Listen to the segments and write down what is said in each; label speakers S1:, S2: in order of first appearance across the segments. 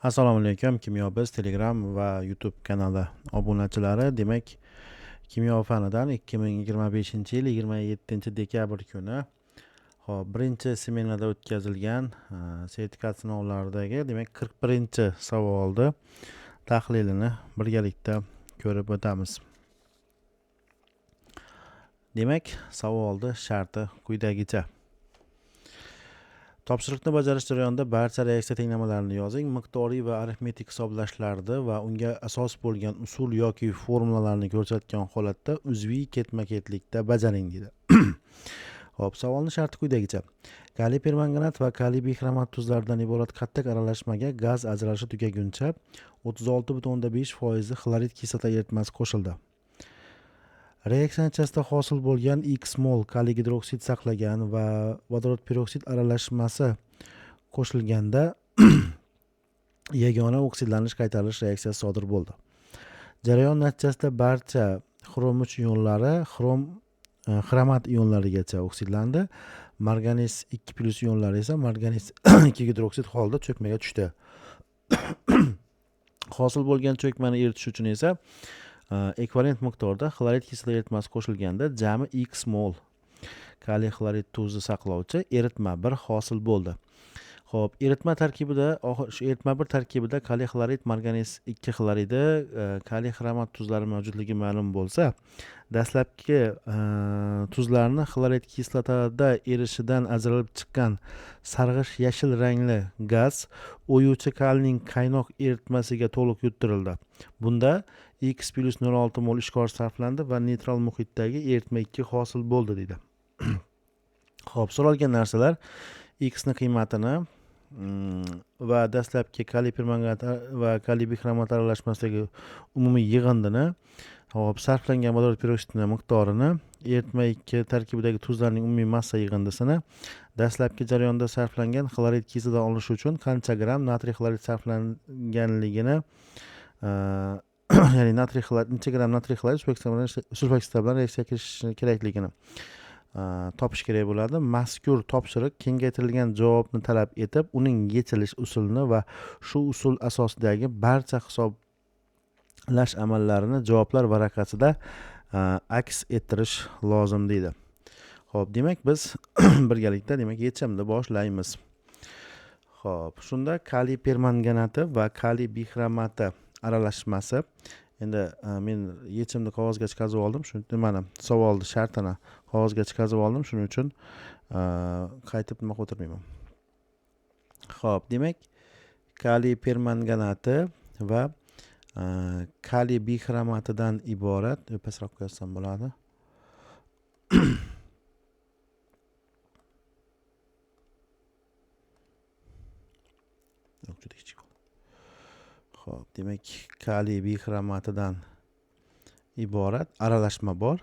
S1: Assalomu alaykum, Kimyo Biz Telegram va YouTube kanali obunachilari. Demak, kimyo fanidan 2025-yil 27-dekabr kuni, xo'p, birinchi smenada o'tkazilgan sertifikat sinovlaridagi, demak, 41-savolni tahlilini birgalikda ko'rib o'tamiz. Demak, savolni sharti quyidagicha. Topshiriqni bajarish jarayonida barcha reaksiya tenglamalarini yozing, miqdoriy va arifmetik hisoblashlarni va unga asos bo'lgan usul yoki formulalarni ko'rsatgan holatda uzviy ketma-ketlikda bajaring deydi. Xo'p, savolning sharti quyidagicha. Kaliy permanganat va kaliy bixromat tuzlaridan iborat qattiq aralashmaga gaz ajralishi tugaguncha 36,5% xlorid kislota eritmasi qo'shildi. Reaksiya natijasida hosil bo'lgan X mol kaliy gidroksid saqlagan va vodorod peroksid aralashmasi qo'shilganda yagona oksidlanish qaytarilish reaksiyasi sodir bo'ldi. Jarayon natijasida barcha xrom 3 ionlari xromat ionlarigacha oksidlandi. Marganiz 2+ ionlari esa marganiz 2 gidroksid holida cho'kmaga tushdi. Hosil bo'lgan cho'kmani eritish uchun esa ekvivalent miqdorda xlorid kislota eritmasi qo'shilganda jami X mol kaliy xlorid tuzi saqlovchi eritma 1 hosil bo'ldi. Xo'p, eritma tarkibida shu eritma 1 tarkibida kaliy xlorid, marganiz 2 xloridi, kaliy xromat tuzlari mavjudligi ma'lum bo'lsa, dastlabki tuzlarni xlorid kislotada erishidan ajralib chiqqan sarg'ish yashil rangli gaz o'yuvchi kalning qaynoq eritmasiga to'liq yuttirildi. Bunda X plus 0,6 mol ishqor sarflandi va neytral muhitdagi eritma 2 hosil bo'ldi deydi. Xo'p, so'ralgan narsalar X ni qiymatini va dastlabki kaliy permanganat va kaliy bixromat aralashmasidagi umumiy yig'indini, xo'p, sarflangan vodorod peroksidini miqdorini, eritma 2 tarkibidagi tuzlarning umumiy massa yig'indisini, dastlabki jarayonda sarflangan xlorid kislota olish uchun qancha gramm natriy xlorid sarflanganligini, ya'ni natriy xlorid necha gramm natriy xlorid sulfat bilan reaksiyaga kirishishi kerakligini topish kerak bo'ladi. Mazkur topshiriq kengaytirilgan javobni talab etib, uning yechilish usulini va shu usul asosidagi barcha hisoblash amallarini javoblar varaqasida aks ettirish lozim deydi. Xo'p, demak, biz birgalikda, demak, yechimni boshlaymiz. Xo'p, shunda kaliy permanganati va kaliy bixromati aralashmasi. Endi men yechimni qog'ozga chiqazib oldim. Shu nimani, savolni shartini qog'ozga chiqazib oldim. Shuning uchun qaytib nima qilib o'tirmayman. Xo'p, demak, kaliy permanganati va kaliy bixromatidan iborat, pastroq qo'ysam bo'ladi. Yo'q, juda kichik. Xo'p, demak, kaliy bixromatidan iborat aralashma bor.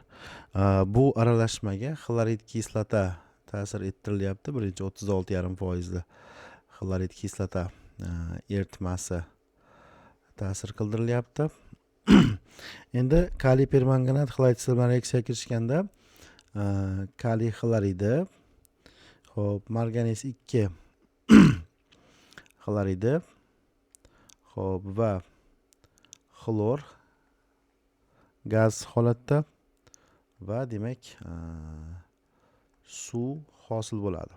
S1: Bu aralashmaga xlorid kislota ta'sir ettirilyapti. Birinchi 36,5% xlorid kislota eritmasi ta'sir qildirilyapti. Endi kaliy permanganat xlorid bilan reaksiyaga kirishganda kaliy xloridi, xo'p, marganiz 2 xloridi, xo'p, va xlor gaz holatda va demak, suv hosil bo'ladi.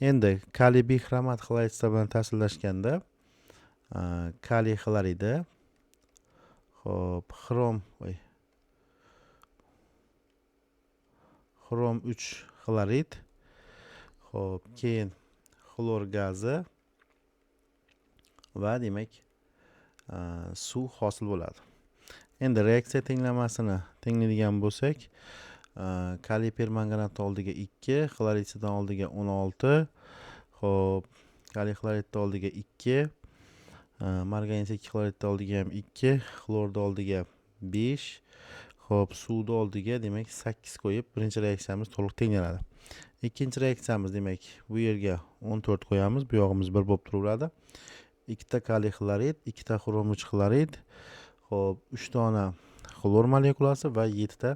S1: Endi kaliy bixromat xlorid bilan ta'sirlashganda kaliy xloridi, xo'p, xrom 3 xlorid, xo'p, keyin xlor gazi va demak, suv hosil bo'ladi. Endi reaksiya tenglamasini tenglaydigan bo'lsak, kaliy permanganat oldiga 2, xloriddan oldiga 16, xo'p, kaliy xloridni oldiga 2, marganiz 2 xloridni oldiga ham 2, xlorni oldiga 5, xo'p, suvni oldiga demak 8 qo'yib birinchi reaksiyamiz to'liq tenglanadi. Ikkinchi reaksiyamiz, demak, bu yerga 14 qo'yamiz, bu yog'imiz 1 bo'lib turaveradi. 2ta kaliy xlorid, 2ta xrom 3 xlorid, xo'p, 3 dona xlor molekulasi va 7 ta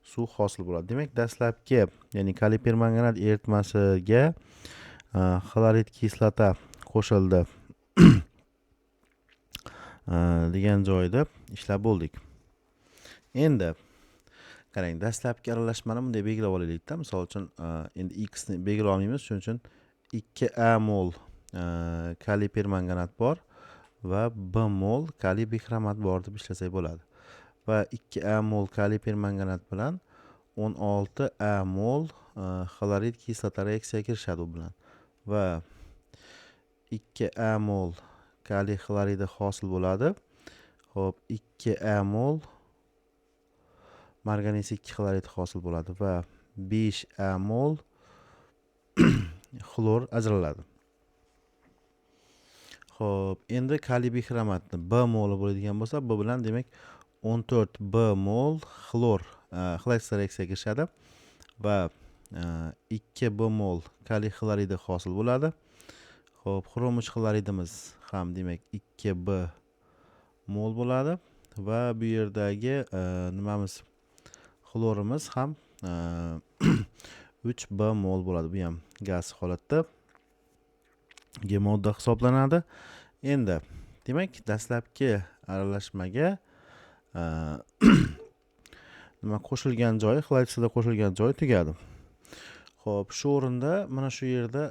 S1: suv hosil bo'ladi. Demak, dastlabki, ya'ni kaliy permanganat eritmasiga xlorid kislota qo'shildi. degan joyda ishlab bo'ldik. Endi qarang, dastlabki aralashmani bunday belgilab olaylikda. Misol uchun, endi x ni belgilay olmaymiz, shuning uchun 2 a mol kaliy permanganat bor va b mol kaliy bixromat bor deb ishlasak bo'ladi. Va 2 a mol kaliy permanganat bilan 16 a mol xlorid kislota reaksiyaga kirishadi u bilan va 2 a mol kaliy xloridi hosil bo'ladi. Xo'p, 2 a mol marganiz 2 xlorid hosil bo'ladi va 5 a mol xlor ajraladi. Xo'p, endi kaliy bixromatni b moli bo'ladigan bo'lsa, b bilan, demak, 14 b mol xlor xlorid reaksiyaga kirishadi va 2 b mol kaliy xloridi hosil bo'ladi. Xo'p, xrom 3 xloridimiz ham, demak, 2 b mol bo'ladi va bu yerdagi nimamiz, xlorimiz ham 3 b mol bo'ladi. Bu ham gaz holatda modda hisoblanadi. Endi, demak, dastlabki aralashmaga nima qo'shilgan joyi, xlorid kislota qo'shilgan joyi tugadi. Xo'p, shu o'rinda, mana shu yerda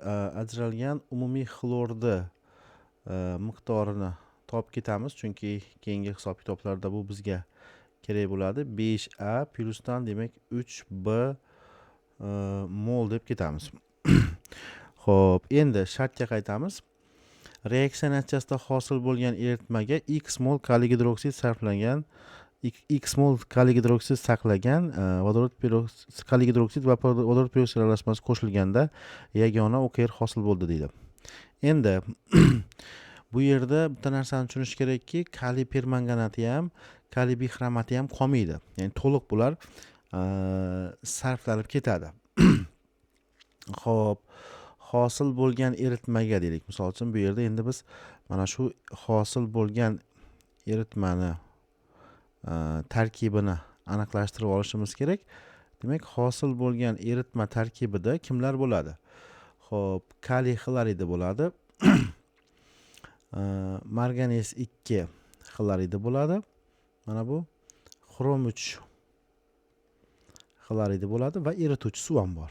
S1: ajralgan umumiy xlorni miqdorini topib ketamiz, chunki keyingi hisob kitoblarda bu bizga kerak bo'ladi. 5 a plyusdan, demak, 3 b mol deb ketamiz. Xo'p, endi shartga qaytamiz. Reaksiya natijasida hosil bo'lgan eritmaga x mol kaliy gidroksid sarflangan, x mol kaliy gidroksid saqlagan vodorod peroksid, kaliy gidroksid va vodorod peroksid aralashmasi qo'shilganda yagona OKR hosil bo'ldi deydi. Endi bu yerda bitta narsani tushunish kerakki, kaliy permanganati ham, kaliy bixromati ham qolmaydi, ya'ni to'liq bular sarflanib ketadi. Xo'p, hosil bo'lgan eritmaga deylik. Misol uchun, bu yerda endi biz mana shu hosil bo'lgan eritmani tarkibini aniqlashtirib olishimiz kerak. Demak, hosil bo'lgan eritma tarkibida kimlar bo'ladi? Xo'p, kaliy xloridi bo'ladi, marganiz 2 xloridi bo'ladi, mana bu xrom 3 xloridi bo'ladi va erituvchi suv ham bor.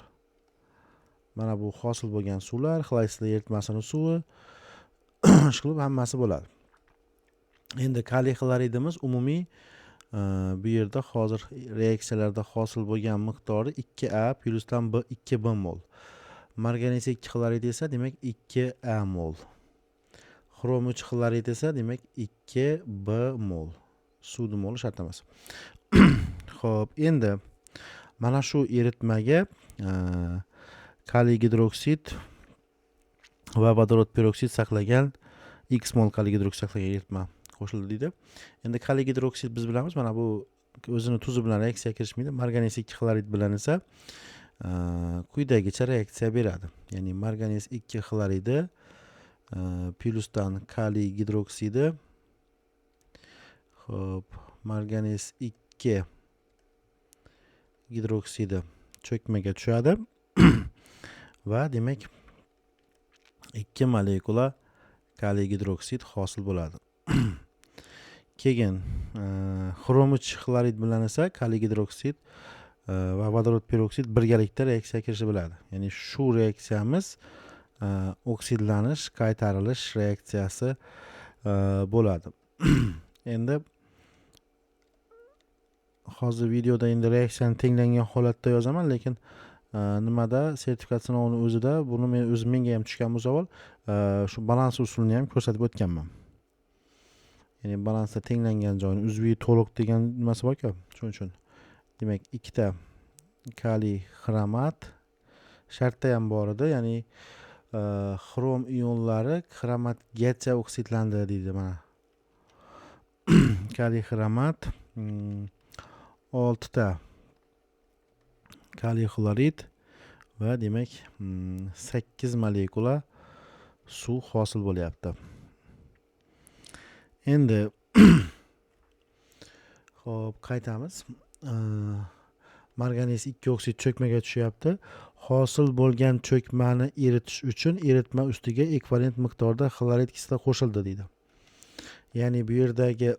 S1: Mana bu hosil bo'lgan suvlar, xlorid eritmasini suvi, qilib hammasi bo'ladi. Endi kaliy xloridimiz umumiy bu yerda hozir reaksiyalarda hosil bo'lgan miqdori 2 a plyusdan b 2 b mol. Marganiz 2 xlorid esa, demak, 2 a mol. Xrom 3 xlorid esa, demak, 2 b mol. Suvni moli shart emas. Xo'p, endi mana shu eritmaga kaliy gidroksid va vodorod peroksid saqlagan, x mol kaliy gidroksid saqlagan eritma qo'shildi deydi. Endi kaliy gidroksid, biz bilamiz, mana bu o'zini tuzi bilan reaksiyaga kirishmaydi. Marganiz 2 xlorid bilan esa quyidagicha reaksiya beradi, ya'ni marganiz 2 xloridi plyusdan kaliy gidroksidi, xo'p, marganiz 2 gidroksidi cho'kmaga tushadi va, demak, ikki molekula kaliy gidroksid hosil bo'ladi. Keyin xrom 3 xlorid bilan esa kaliy gidroksid va vodorod peroksid birgalikda reaksiyaga kirisha biladi, ya'ni shu reaksiyamiz oksidlanish qaytarilish reaksiyasi bo'ladi. Endi hozir videoda endi reaksiyani tenglangan holatda yozaman, lekin nimada, sertifikat sinovini o'zida buni men o'zim, menga ham tushgan bu savol, shu balans usulini ham ko'rsatib o'tganman, ya'ni balansda tenglangan joyini uzviy to'liq degan nimasi borku. Shuning uchun, demak, ikkita kaliy xromat shartda ham bor edi, ya'ni xrom ionlari xromatgacha oksidlandi deydi. Mana kaliy xromat, oltita kaliy xlorid va, demak, 8 molekula suv hosil bo'lyapti. Endi, xo'p, qaytamiz. Marganiz 2 oksid cho'kmaga tushyapti. Hosil bo'lgan cho'kmani eritish uchun eritma ustiga ekvivalent miqdorda xlorid kislota qo'shildi deydi. Ya'ni bu yerdagi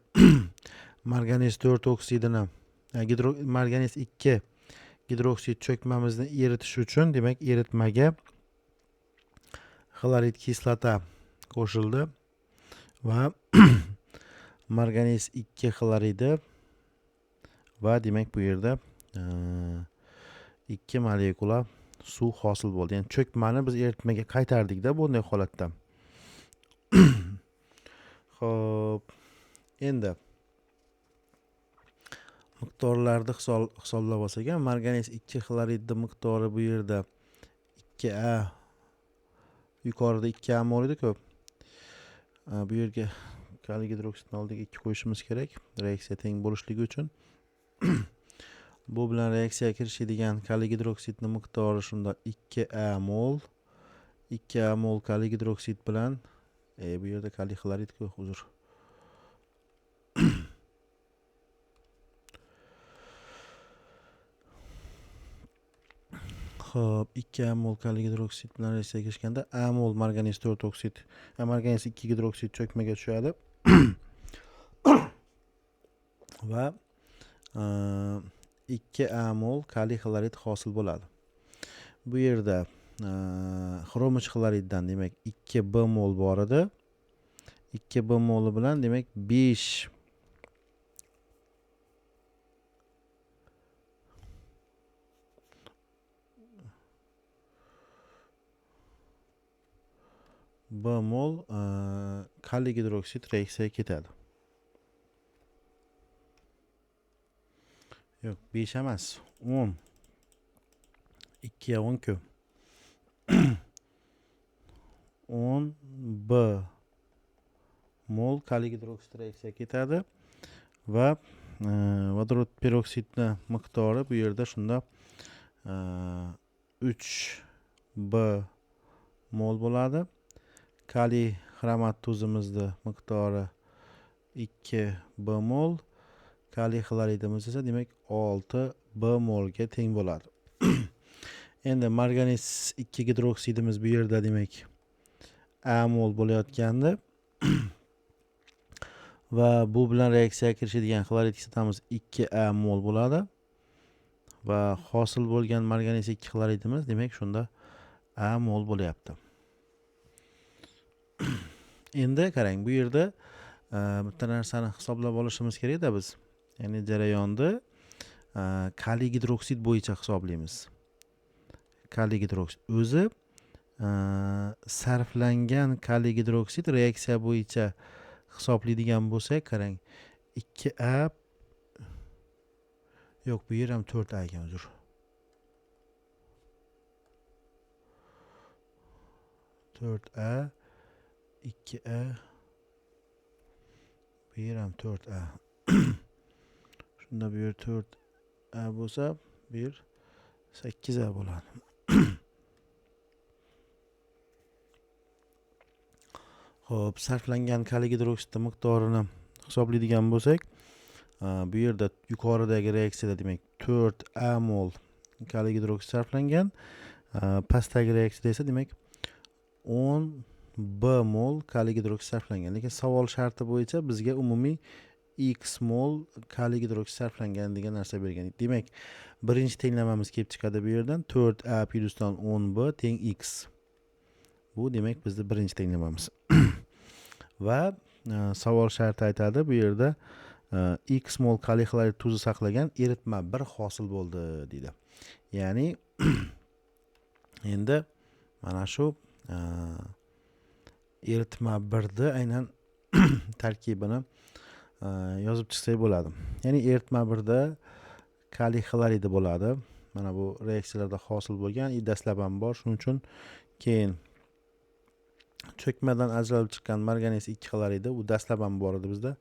S1: marganiz 4 oksidini, marganiz 2 gidroksid cho'kmamizni eritish uchun, demak, eritmaga xlorid kislota qo'shildi va marganiz 2 xloridi va demak bu yerda 2 molekula suv hosil bo'ldi. Ya'ni cho'kmani biz eritmaga qaytardikda bunday holatda. Xo'p, endi miqdorlarni hisoblab olsak ham, marganiz 2 xloridni miqdori bu yerda 2A, yuqorida 2A mol edi-ku. Bu yerga kaliy gidroksidni oldiga 2 qo'yishimiz kerak, reaksiya teng bo'lishligi uchun. Bu bilan reaksiyaga kirishadigan kaliy gidroksidni miqdori shunda 2A mol, 2A mol kaliy gidroksid bilan, bu yerda kaliy xlorid-ku, uzr. Xo'p, 2A mol kaliy gidroksid bilan reaksiyaga kirishganda A mol marganiz 4 oksid, marganiz 2 gidroksid cho'kmaga tushadi. Va 2A mol kaliy xlorid hosil bo'ladi. Bu yerda xrom 3 xloriddan demak 2B mol bor edi. 2B moli bilan demak 5 B mol kaliy gidroksid reaksiyaga ketadi. Yo'q, 5 emas, 10. 2 ga 10 ku. 10 B mol kaliy gidroksid reaksiyaga ketadi va vodorod peroksidni miqdori bu yerda shunda 3 B mol bo'ladi. Kaliy xromat tuzimizni miqdori 2 B mol, kaliy xloridimiz esa demak 6 B molga teng bo'ladi. Endi marganiz 2 gidroksidimiz bu yerda demak A mol bo'layotgandi va bu bilan reaksiyaga kirishadigan xlorid kislotamiz 2 A mol bo'ladi va hosil bo'lgan marganiz 2 xloridimiz demak shunda A mol bo'lyapti. Endi qarang, bu yerda bitta narsani hisoblab olishimiz kerakda biz. Ya'ni jarayonni kaliy gidroksid bo'yicha hisoblaymiz. Kaliy gidroksid o'zi sarflangan kaliy gidroksid reaksiya bo'yicha hisoblaydigan bo'lsak, qarang, 2A, yo'q, bu yer ham 4A ekan, uzr. 4A, 2A, bu yer ham 4A. Shunda bu yer 4A bo'lsa, bu yer 8A bo'ladi. Xo'p, sarflangan kaliy gidroksidni miqdorini hisoblaydigan bo'lsak, bu yerda yuqoridagi reaksiyada demak 4A mol kaliy gidroksid sarflangan, pastdagi reaksiyada esa demak 10 B mol kaliy gidroksid sarflangan. Lekin savol sharti bo'yicha bizga umumiy X mol kaliy gidroksid sarflangan degan narsa bergan. Demak, birinchi tenglamamiz kelib chiqadi bu yerdan 4A plyusdan 10B teng X. Bu demak bizning birinchi tenglamamiz. Va savol sharti aytadi bu yerda X mol kaliy xlorid tuzi saqlagan eritma 1 hosil bo'ldi deydi. Ya'ni endi mana shu eritma 1ni aynan tarkibini yozib chiqsak bo'ladi. Ya'ni eritma 1da kaliy xloridi bo'ladi. Mana bu reaksiyalarda hosil bo'lgan, dastlab ham bor, shuning uchun keyin cho'kmadan ajralib chiqqan marganiz 2 xloridi, u dastlab ham bor edi bizda.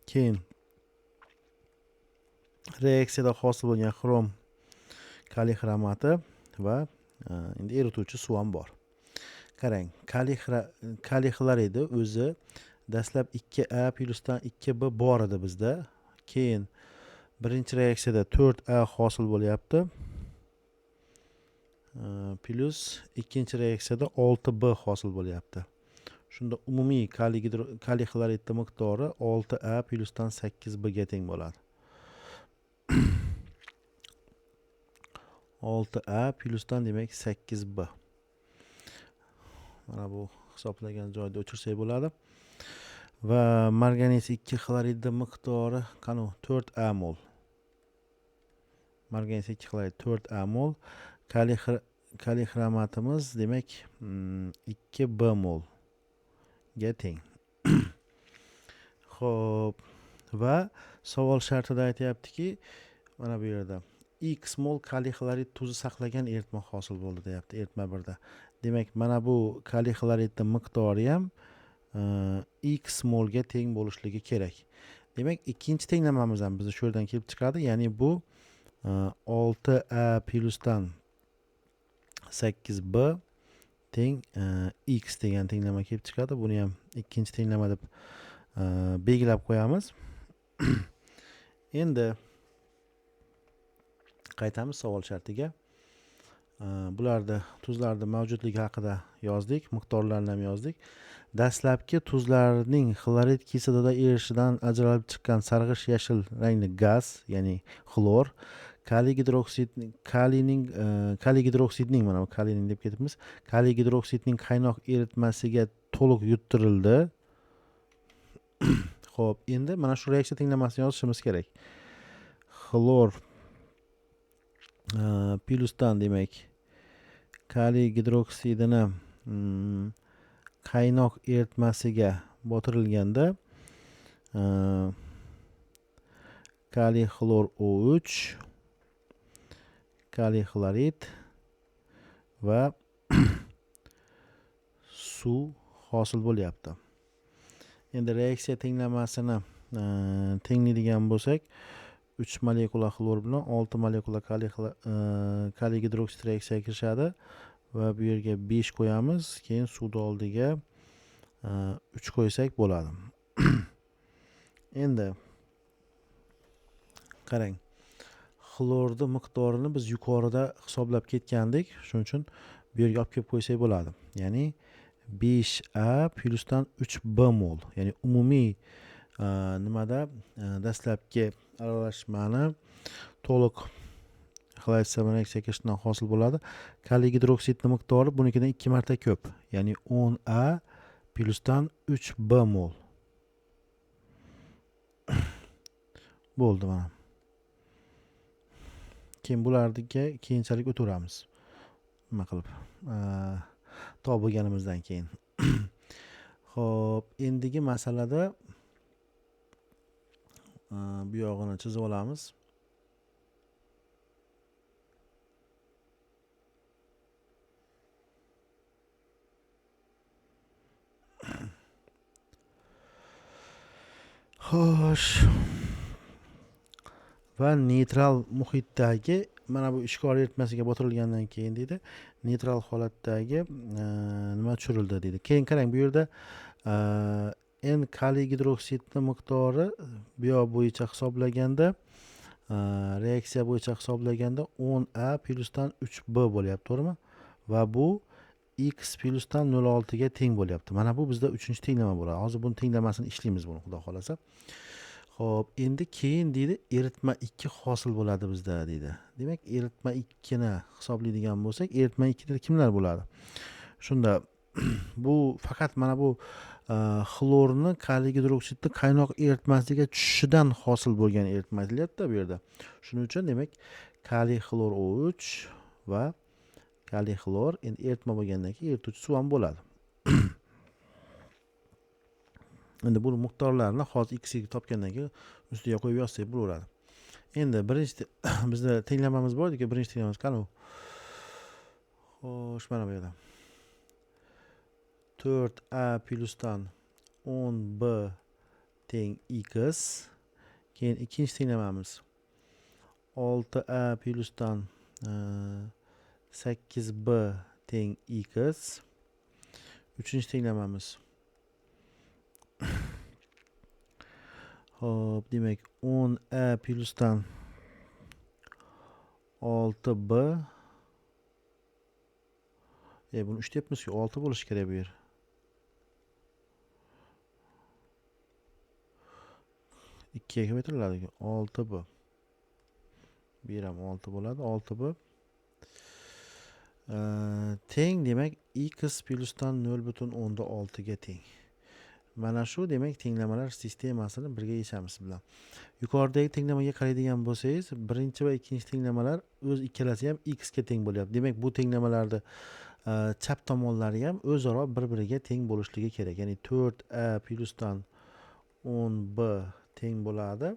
S1: Keyin reaksiyada hosil bo'lgan xrom kaliy xromati va endi erituvchi suv ham bor. Qarang, kaliy xloridi o'zi dastlab 2A plyusdan 2B bor edi bizda. Keyin birinchi reaksiyada 4A hosil bo'lyapti. Plyus ikkinchi reaksiyada 6B hosil bo'lyapti. Shunda umumiy kaliy xloridni miqdori 6A plyusdan 8B ga teng bo'ladi. 6A plyusdan demak 8B. Mana bu hisoblagan joyda o'chirsak bo'ladi. Va marganiz 2 xloridni miqdori qani 4A mol. Marganiz 2 xlorid 4A mol. Kaliy xromatimiz demak 2B mol ga teng. Xo'p, va savol shartida aytayaptiki, mana bu yerda X mol kaliy xlorid tuzi saqlagan eritma hosil bo'ldi deyapti, eritma 1da. Demak, mana bu kaliy xloridning miqdori ham X molga teng bo'lishligi kerak. Demak, ikkinchi tenglamamiz ham bizda shu yerdan kelib chiqadi. Ya'ni bu 6A plyusdan 8B teng X degan tenglama kelib chiqadi. Buni ham ikkinchi tenglama deb belgilab qo'yamiz. Endi qaytamiz savol shartiga. Bularda tuzlarning mavjudligi haqida yozdik, miqdorlarini ham yozdik. Dastlabki tuzlarning xlorid kislotада erishidan ajralib chiqqan sarg'ish yashil rangli gaz, ya'ni xlor, kaliy gidroksid, kaliy gidroksidning, mana bu kaliyning deb ketibmiz, kaliy gidroksidning qaynoq eritmasiga to'liq yuttirildi. Xo'p, endi mana shu reaksiya tenglamasini yozishimiz kerak. Xlor plyusdan demak kaliy gidroksidini qaynoq eritmasiga botirilganda kaliy xlor O3, kaliy xlorid va suv hosil bo'lyapti. Endi reaksiya tenglamasini tenglaydigan bo'lsak, 3 molekula xlor bilan 6 molekula kaliy gidroksid reaksiyaga kirishadi va bu yerga 5 qo'yamiz, keyin suvni oldiga 3 qo'ysak bo'ladi. Endi qarang, xlorning miqdorini biz yuqorida hisoblab ketgandik, shuning uchun bu yerga olib kelib qo'ysak bo'ladi. Ya'ni 5A plyusdan 3B mol, ya'ni umumiy nimada dastlabki aralashmani to'liq xlorid reaksiyaga kirishidan hosil bo'ladi. Kaliy gidroksidning miqdori bunikidan 2 marta ko'p, ya'ni 10A plyusdan 3B mol. Bo'ldi mana. Keyin bularga keyinchalik o'taveramiz. Nima qilib? Topib bo'lganimizdan keyin. Xo'p, endigi masalada bu yog'ini chizib olamiz. Xo'sh. Va neytral muhitdagi mana bu ishqor eritmasiga botirilgandan keyin deydi, neytral holatdagi nima tushirildi deydi. Keyin qarang, bu yerda N kaliy gidroksidning miqdori bu yoq bo'yicha hisoblaganda, reaksiya bo'yicha hisoblaganda 10A plyusdan 3B bo'lyapti, to'g'rimi? Va bu X plyusdan 0.6 ga teng bo'lyapti. Mana bu bizda 3-tenglama bo'ladi. Hozir buni tenglamasini ishlaymiz buni, xudo xolasa. Xo'p, endi keyin deydi, eritma 2 hosil bo'ladi bizda deydi. Demak, eritma 2 ni hisoblaydigan bo'lsak, eritma 2 da kimlar bo'ladi? Shunda bu faqat mana bu xlorni kaliy gidroksidni qaynoq eritmasiga tushishidan hosil bo'lgan eritma aytilyapti bu yerda. Shuning uchun demak, kaliy xlor O3 va kaliy xlor endi eritma bo'lgandan keyin erituvchi suv ham bo'ladi. Endi bu miqdorlarni hozir X ga topgandan keyin ustiga qo'yib yozsak bo'laveradi. Endi birinchi bizda tenglamamiz bor edi, birinchi tenglamamiz qani u? Xo'sh, mana bu yerda 4A plyusdan 10B teng X. Keyin ikkinchi tenglamamiz 6A plyusdan 8B teng X. Uchinchi tenglamamiz. Xo'p, demak 10A plyusdan 6B. Buni 3 deyapmiz-ku, 6 bo'lishi kerak bu yer. 2 ga ko'paytiriladi 6b. Bu yer ham 6 bo'ladi. 6b teng demak x plyusdan 0,6 ga teng. Mana shu demak tenglamalar sistemasini birga yechamiz bilan. Yuqoridagi tenglamaga qaraydigan bo'lsangiz, birinchi va ikkinchi tenglamalar o'z ikkalasi ham x ga teng bo'lyapti. Demak, bu tenglamalarni chap tomonlari ham o'zaro bir-biriga teng bo'lishligi kerak. Ya'ni 4a plyusdan 10b teng bo'ladi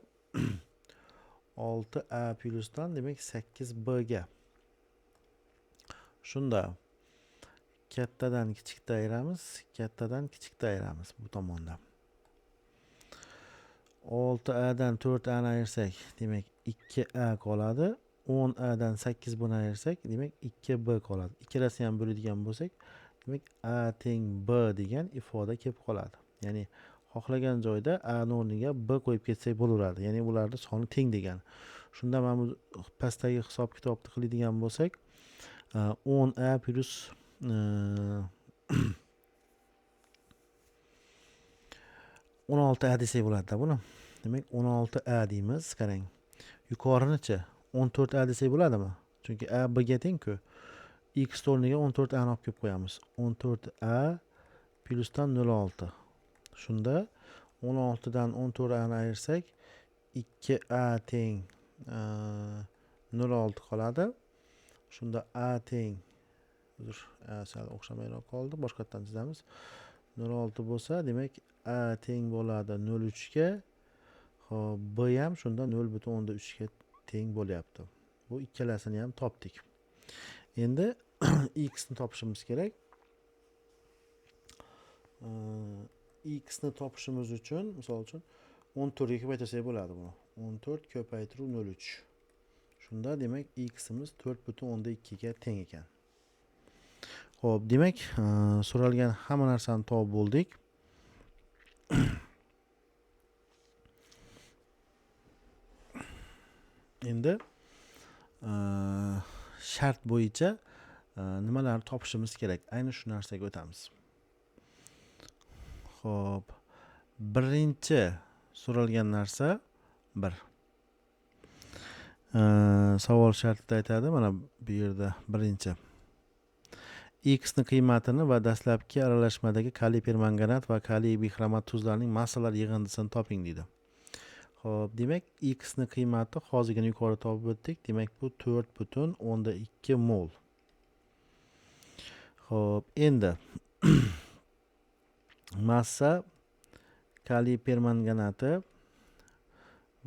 S1: 6a plyusdan demak 8b ga. Shunda kattadan kichikda ayiramiz, kattadan kichikda ayiramiz bu tomonda. 6a dan 4a ni ayirsak, demak 2a qoladi. 10a dan 8b ni ayirsak, demak 2b qoladi. Ikkalasini ham bo'ladigan bo'lsak, demak a teng b degan ifoda kelib qoladi. Ya'ni xohlagan joyda a ni o'rniga b qo'yib ketsak bo'laveradi. Ya'ni ularning soni teng degani. Shunda mana bu pastdagi hisob kitobni qiladigan bo'lsak, 10a plyus 16a desak bo'ladi-da buni. Demak 16a deymiz, qarang. Yuqorinichi 14a desak bo'ladimi? Chunki a b ga teng-ku. X o'rniga 14a ni olib kelib qo'yamiz. 14a plyusdan 0,6. Shunda 16 dan 14a ni ayirsak 2a teng 0,6 qoladi. Shunda a teng, uzr, sal o'xshamayroq qoldi, boshqatdan chizamiz. 0,6 bo'lsa, demak a teng bo'ladi 0,3 ga. Xo'p, b ham shunda 0,3 ga teng bo'lyapti. Bu ikkalasini ham topdik. Endi x ni topishimiz kerak. X ni topishimiz uchun, misol uchun 14 ga ko'paytirsak bo'ladi buni. 14 ko'paytiruv 0,3. Shunda demak x imiz 4,2 ga teng ekan. Xo'p, demak, so'ralgan hamma narsani topib bo'ldik. Endi shart bo'yicha nimalarni topishimiz kerak? Ayni shu narsaga o'tamiz. Xo'p, birinchi so'ralgan narsa 1. Savol shartida aytadi, mana bu yerda birinchi x ni qiymatini va dastlabki aralashmadagi kaliy permanganat va kaliy bixromat tuzlarining massalar yig'indisini toping deydi. Xo'p, demak x ni qiymati hozirgina yuqorida topib o'tdik. Demak, bu 4,2 mol. Xo'p, endi massa kaliy permanganati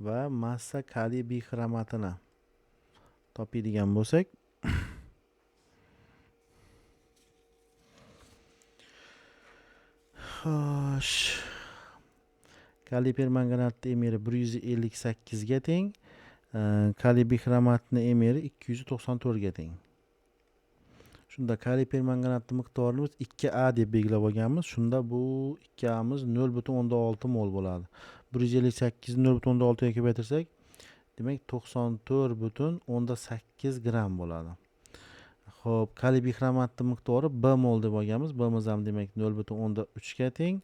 S1: va massa kaliy bixromatini topadigan bo'lsak, xo'sh, kaliy permanganatning emeri 158 ga teng, kaliy bixromatning emeri 294 ga teng. Shunda kaliy permanganatning miqdorini biz 2a deb belgilab olganmiz. Shunda bu 2a'miz 0,6 mol bo'ladi. 158 ni 0,6 ga ko'paytirsak, demak 94,8 gramm bo'ladi. Xo'p, kaliy bixromatning miqdori b mol deb olganmiz. B'miz ham demak 0,3 ga teng.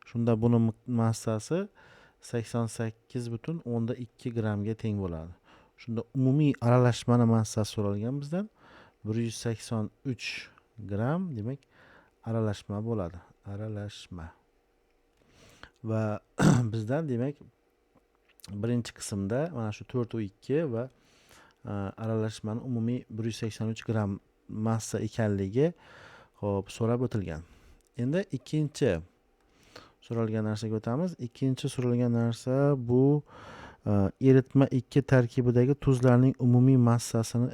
S1: Shunda buni massasi 88,2 grammga teng bo'ladi. Shunda umumiy aralashmani massasi so'ralgan bizdan 183 gramm, demak aralashma bo'ladi. Aralashma. Va bizdan demak birinchi qismda mana shu 4,2 va aralashmani umumiy 183 gramm massa ekanligi xo'p so'rab o'tilgan. Endi ikkinchi so'ralgan narsaga o'tamiz. Ikkinchi so'ralgan narsa bu eritma 2 tarkibidagi tuzlarning umumiy massasini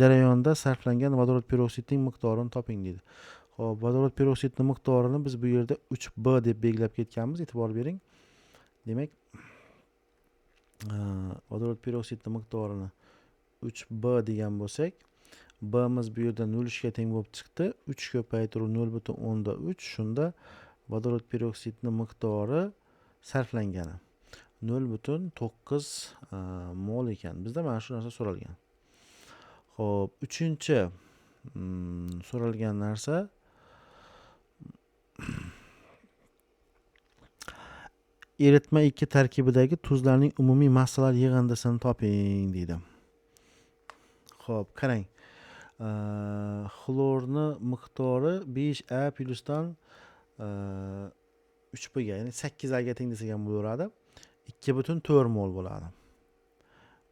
S1: jarayonda sarflangan vodorod peroksidining miqdorini toping deydi. Xo'p, vodorod peroksidining miqdorini biz bu yerda 3b deb belgilab ketganmiz, e'tibor bering. Demak, vodorod peroksidining miqdorini 3b degan bo'lsak, b'miz bu yerda 0,3 ga teng bo'lib chiqdi. 3 ko'paytiruv 0,3, shunda vodorod peroksidining miqdori sarflangani 0,9 mol ekan. Bizda mana shu narsa so'ralgan. Xo'p, uchinchi so'ralgan narsa Eritma 2 tarkibidagi tuzlarning umumiy massalar yig'indisini toping deydi. Xo'p, qarang. Xlorni miqdori 5A plyusdan 3B ga, ya'ni 8A ga teng desak ham bo'laveradi. 2,4 mol bo'ladi.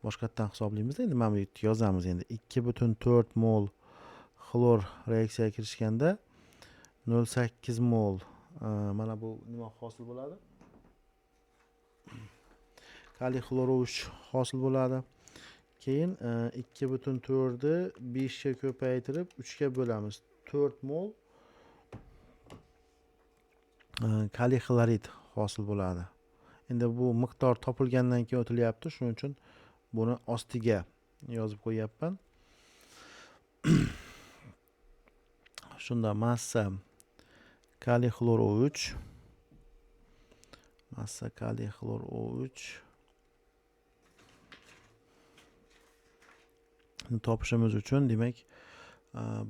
S1: Boshqatdan hisoblaymiz endi, mana bu yerda yozamiz endi. 2,4 mol xlor reaksiyaga kirishganda 0,8 mol mana bu nima hosil bo'ladi? Kaliy xlor 3 hosil bo'ladi. Keyin 2,4 ni 5 ga ko'paytirib 3 ga bo'lamiz. 4 mol kaliy xlorid hosil bo'ladi. Endi bu miqdor topilgandan keyin o'tilyapti, shuning uchun buni ostiga yozib qo'yapman. Shunda massa kaliy xlor O3, massa kaliy xlor O3 topishimiz uchun, demak,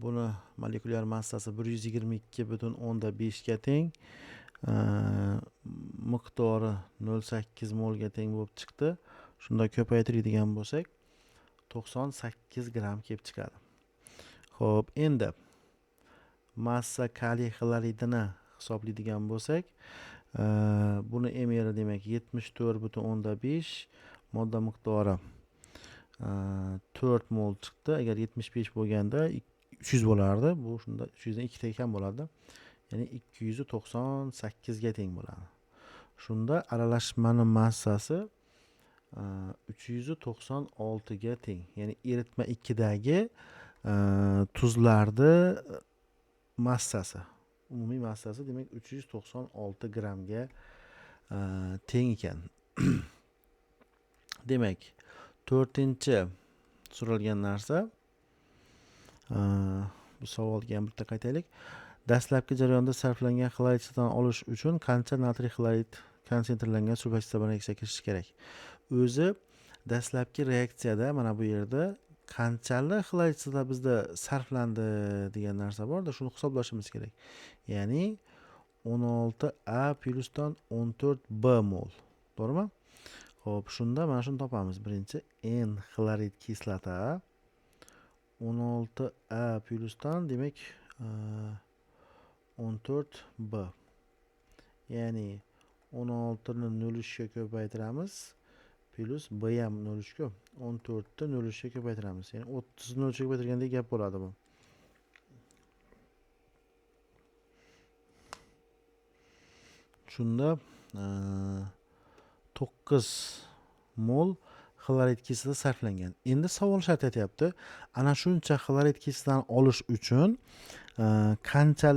S1: buni molekulyar massasi 122,5 ga teng, miqdori 0,8 molga teng bo'lib chiqdi. Shunda ko'paytiradigan bo'lsak 98 gramm kelib chiqadi. Xo'p, endi massa kaliy xloridini hisoblaydigan bo'lsak, buni MR demak 74,5, modda miqdori 4 mol chiqdi. Agar 75 bo'lganda 300 bo'lardi. Bu shunda 300 dan 2 ta kam bo'ladi. Ya'ni 298 ga teng bo'ladi. Shunda aralashmaning massasi 396 ga teng. Ya'ni eritma 2 dagi tuzlarni massasi, umumiy massasi demak 396 grammga teng ekan. Demak, 4-chi so'ralgan narsa, bu savolga ham bitta qaytaylik. Dastlabki jarayonda sarflangan xlorid kislotani olish uchun qancha natriy xlorid konsentrlangan sulfat kislota bilan reaksiyaga kirishishi kerak? O'zi dastlabki reaksiyada mana bu yerda qanchalik xlorid kislota bizda sarflandi degan narsa bor-da, shuni hisoblashimiz kerak. Ya'ni 16A plyusdan 14B mol. To'g'rimi? Xo'p, shunda mana shuni topamiz. Birinchi N xlorid kislota 16A plyusdan demak 14B. Ya'ni 16 ni 0,3 ga ko'paytiramiz, plyus B ham 0,3 ku. 14 ni 0,3 ga ko'paytiramiz. Ya'ni 30 ni 0,3 ga ko'paytirgandek gap bo'ladi bu. Shunda 9 mol xlorid kislota sarflangan. Endi savol shart aytyapti. Ana shuncha xlorid kislotani olish uchun qancha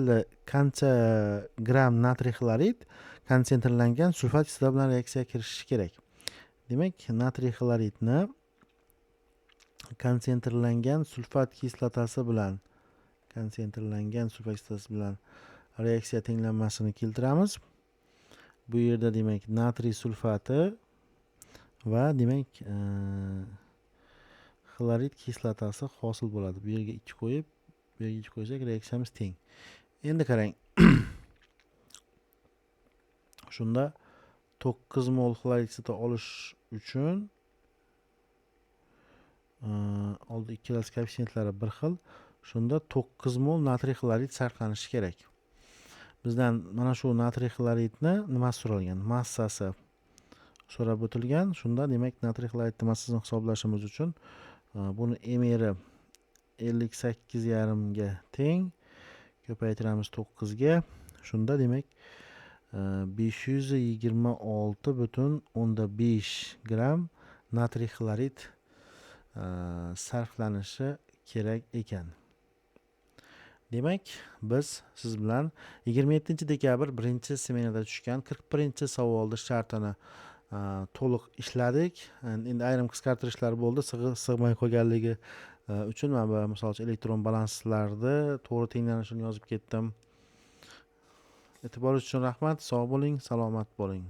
S1: gramm natriy xlorid konsentrlangan sulfat kislota bilan reaksiyaga kirishishi kerak? Demak, natriy xloridni konsentrlangan sulfat kislotasi bilan reaksiya tenglanmasini keltiramiz. Bu yerda demak natriy sulfati va demak xlorid kislotasi hosil bo'ladi. Bu yerga 2 qo'yib, bu yerga 2 qo'ysak reaksiyamiz teng. Endi qarang. Shunda 9 mol xlorid kislota olish uchun oldi ikkalasi koeffisiyentlari bir xil. Shunda 9 mol natriy xlorid sarflanishi kerak. Bizdan mana shu natriy xloridni nima so'ralgan? Massasi so'rab o'tilgan. Shunda demak natriy xloridni massasini hisoblashimiz uchun buni MR 58,5 ga teng, ko'paytiramiz 9 ga. Shunda demak 526,5 gramm natriy xlorid sarflanishi kerak ekan. Demak, biz siz bilan 27 dekabr 1-smenada tushgan 41-savolni shartini to'liq ishladik. Endi ayrim qisqartirishlar bo'ldi, sig'may qolganligi uchun mana bu misol uchun elektron balanslarni to'g'ri tenglanishini yozib ketdim. E'tiboringiz uchun rahmat, sog' bo'ling, salomat bo'ling.